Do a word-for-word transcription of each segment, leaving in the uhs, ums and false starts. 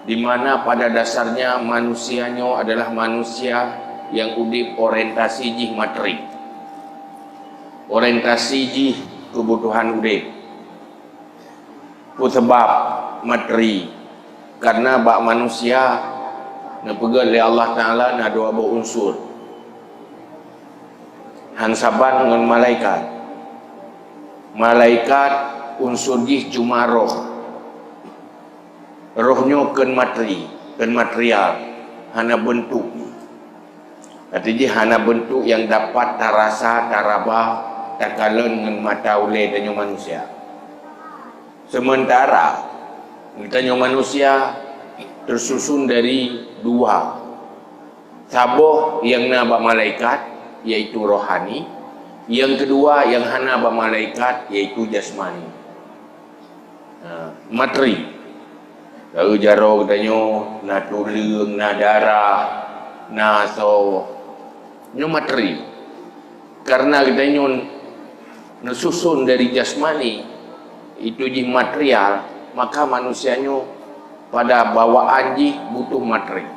Di mana pada dasarnya manusia nyoe adalah manusia nyang udeb orientasi jih materi. Orientasi jih keubutuhan udeb. Peue sabab materi? Karena bak manusia neupeugét lé Allah Taala na dua boh unsur. Han saban ngon malaikat. Malaikat unsur jih cuma roh. Roh nyoe kheun materi, kheun material, hana beuntuk. Arti jih hana beuntuk nyang dapat tarasa, taraba, takalon ngon mata ulée tanyoe manusia. Sementara geutanyoe manusia teususun dari dua. Saboh nyang na bak malaikat, yaitu rohani. Nyang keudua nyang hana bak malaikat, yaitu jasmani. Ha, materi. Lalu jaroe geutanyoe na tuleueng, na darah, na asoe. Nyoe materi. Karena geutanyoe neususun dari jasmani, itu jih material, maka manusia nyoe pada bawaan jih butuh materi.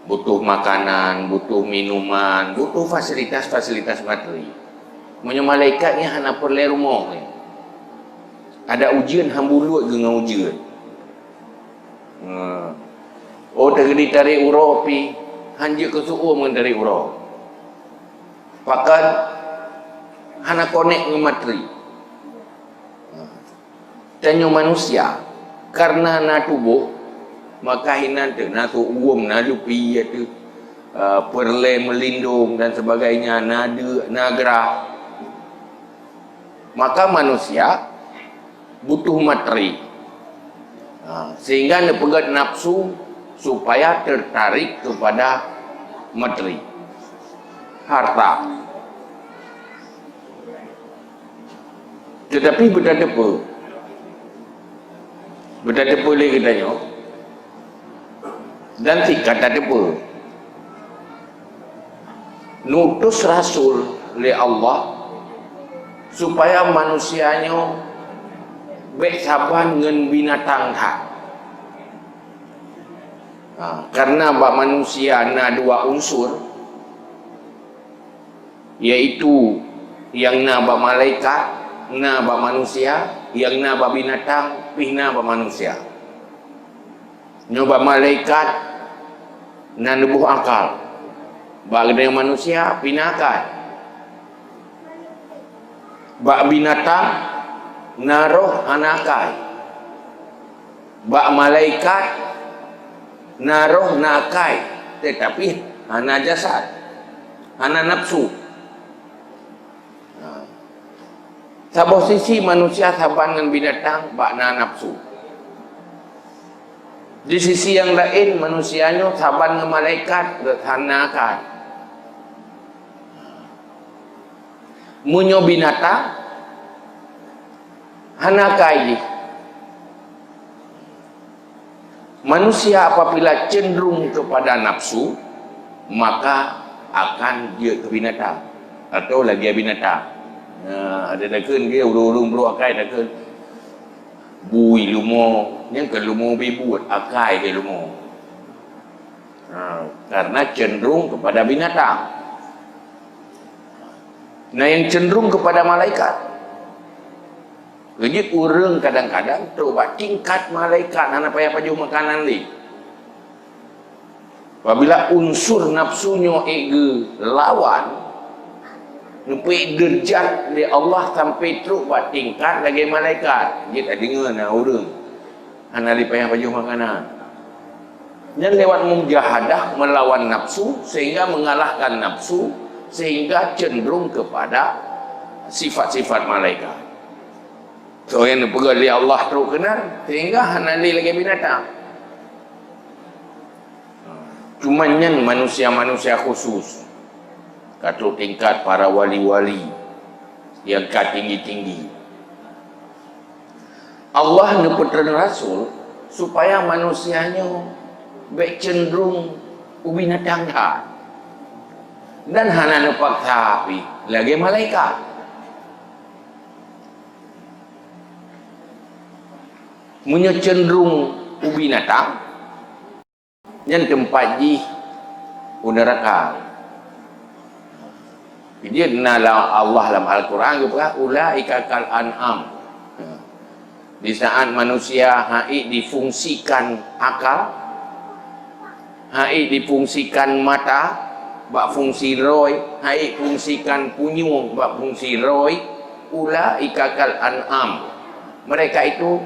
Butuh makanan, butuh minuman, butuh fasilitas-fasilitas materi. Meunyoe malaikat nyan hana peureulée rumoh nyan. Ada ujeuen han bulut geuh ngon ujeuen. Hmm. Oh, teugedi tarek uroe pih, han jeuet keu seuuem ngon tarek uroe. Pakon hana konek ngon materi. Tanyoe manusia, karena na tuboh, maka hinan teuh na seuuem, na lupi, ya teuh, eh, peureulée meulindong dan sebagainya, na deuk, na grah. Maka manusia butuh materi. Ha, sehingga neupeugét nafsu supaya tertarik kepada materi, harta. Tetapi beutateupeue, beutateupeue lé geutanyoe, dan singkat tateupeue, neutus rasul lé Allah supaya manusia nyoe bék saban ngon binatang that. Ha, karena bak manusia na dua unsur, yaitu nyang na bak malaikat, na bak manusia, nyang na bak binatang, pih na bak manusia. Nyoe bak malaikat na neuboh akal, bak geutanyoe manusia pih na akai. Bak binatang na roh hana akai. Bak malaikat na roh na akai, tetapi hana jasad, hana nafsu. Nah, saboh sisi manusia saban ngon binatang bak na nafsu. Di sisi nyang laén manusia nyoe saban ngon malaikat hana akai. Meunyoe binatang hana akai jih. Manusia apabila cenderung kepada nafsu, maka akan jeuet keu binatang atau lagée binatang. Nah, ada takheun ke ureuëng-ureuëng brok akai takheun bui lumo, nyang keu lumo bibut akai ke lumo. Ha, karena cenderung kepada binatang. Nah, yang cenderung kepada malaikat. Keujiek ureuëng kadang-kadang trok bak tingkat malaikat hana payah pajoh makanan lé. Apabila unsur nafsu nyoe ék geulawan, neupeuék deurjat lé Allah sampai trok bak tingkat lagée malaikat. Jeuet tadeungoe na ureuëng hana lé payah pajoh makanan. Nyan lewat mujahadah melawan nafsu sehingga mengalahkan nafsu sehingga cenderung kepada sifat-sifat malaikat. Soe nyang neupeugah lé Allah trok keunan sehingga hana lé lagée binatang. Cuma nyan manusia-manusia khusus ka trok tingkat para wali-wali nyang ka tinggi-tinggi. Allah neupeutrön rasul supaya manusia nyoe bék cenderung u binatang that dan hana neupaksa pih lagée malaikat. Meunyoe cenderung u binatang, nyan teumpat jih u neuraka. Jadi, na la-, Allah lam Al-Quran geupeugah, "Ulaika kal an'am." Di saat manusia hai difungsikan akal, hai difungsikan mata bak fungsi roe, hai fungsikan punyueng bak fungsi roe, "Ulaika kal an'am." Mereka itu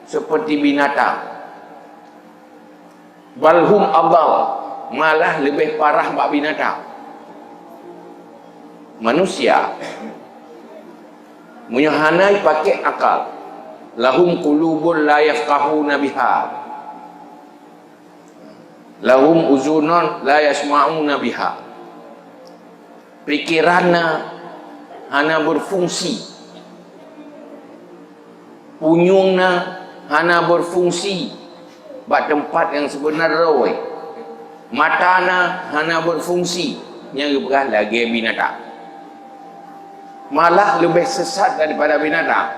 seperti binatang. "Bal hum adal," malah leubeh parah bak binatang. Manusia, meunyoe hana jipakék akal, "Lahum qulubun la yafqahuna biha, lahum uzunun la yasma'una biha." Pikeran na hana beufungsi, punyueng na hana beufungsi bak teumpat nyang seubeuna roe, mata na hana beufungsi, nyang geupeugah lagée binatang. Malah leubeh sesat daripada binatang.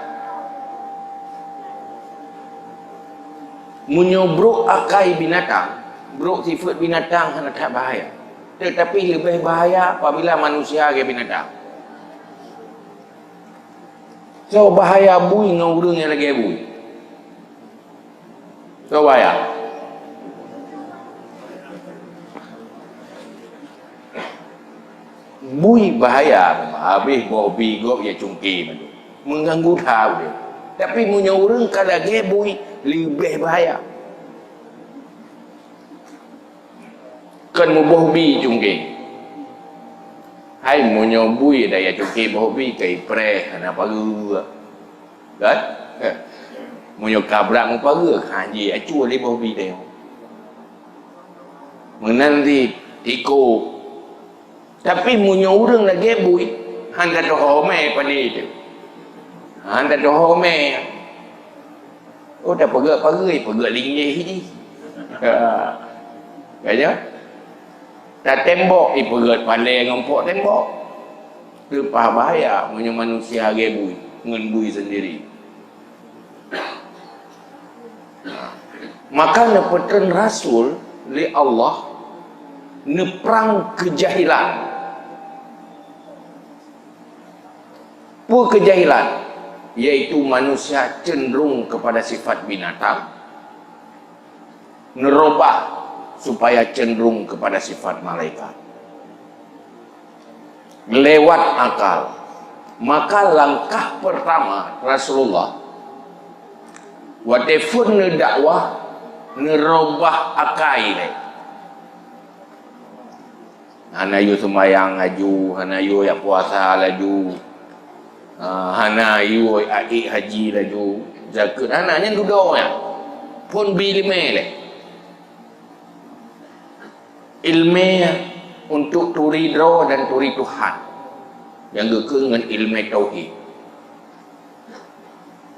Meunyoe brok akai binatang, brok sifeuet binatang hana that bahaya. Teutapi leubeh bahaya apabila manusia lagée binatang. Soe bahaya bui ngon ureuëng nyang lagée bui? Soe bahaya? Bui bahaya, habéh boh bi gob ya cungke mandum. Mengganggu that udeb. Tapi meunyoe ureuëng ka lagée bui, leubeh bahaya. Kon muboh bi cungke. Hai, meunyoe bui daya cungke boh bi, ka ipreh hana pageue. Kan? Meunyoe kabrak mupageue, ka ji acue lé boh bi teuh. Meunan di iko. Tapi meunyoe ureuëng lagée bui, hana teuhomé pane teuh. Hana teuhomé. Oh, dah peugah pageue, peugah linggih jih. Ha. Kan ya? Tatembok, ipeugah palée ngon pok tembok. Leupah bahaya meunyoe manusia lagée bui, ngon bui sendiri. Maka neupeutreun rasul lé Allah neuprang keujahilan. Peue keujahilan? Yaitu manusia cenderung kepada sifat binatang, neurubah supaya cenderung kepada sifat malaikat. Lewat akal. Maka langkah pertama Rasulullah, watée phon neudakwah, neurubah akai lé. Hana yue seumayang laju, hana yue jak puasa laju, ah, hana yue jak ék haji laju, zakeuet hana, nyan dudoe nyan. Phon bi iéleumé lé. Iéleumé untuk turi droe dan turi Tuhan, nyang geukheun ngon iéleumé tauhid.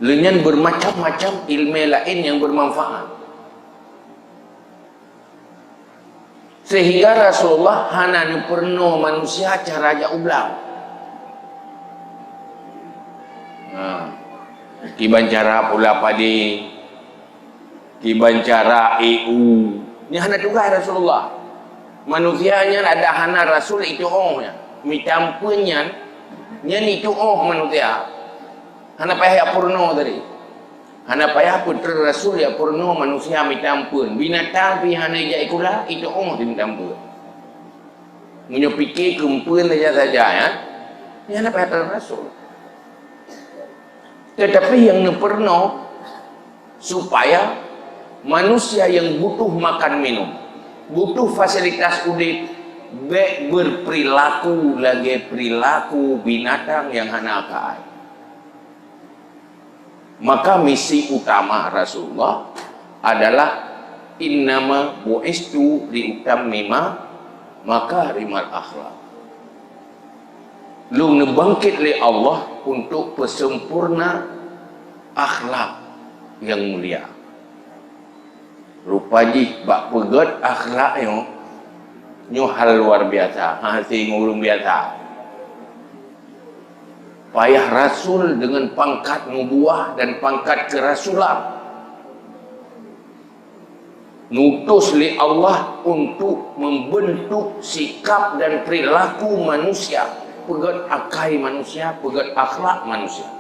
Lé nyan beumacam-macam iéleumé laén nyang beumanfaat. Sehingga Rasulullah hana neupeureunoe manusia cara jak u blang. Nah, kiban cara pula padé, kiban cara ék u. Nyan hana tugaih Rasulullah. Manusia nyan ada hana rasul itu'oh nyan. Mita ampeuen nyan, nyan itu'oh manusia. Hana payah jak peurunoe tadi. Hana payah peutreun rasul jak peurunoe manusia mita ampeuen. Binatang pih hana jak ikula, itu'oh mita ampeuen. Meunyoe pike keu ampeuen saja-saja, ya, nyan hana payah treun rasul. Tetapi nyang neupeureunoe supaya manusia nyang butuh makan minum, butuh fasilitas udeb, bék beuperilaku lagée perilaku binatang nyang hana akai. Maka misi utama Rasulullah adalah, "Innama bu'istu liutammima makarimal akhlak." Lôn neubangkét lé Allah untuk peuseumpurna akhlak nyang mulia. Rupa jih bak peugét akhlak nyoe, nyoe hal luar biasa, hana seudeungoe ureuëng biasa. Payah rasul dengan pangkat nubuah dan pangkat keurasulan. Neuutus lé Allah untuk membentuk sikap dan perilaku manusia, peugét akai manusia, peugét akhlak manusia.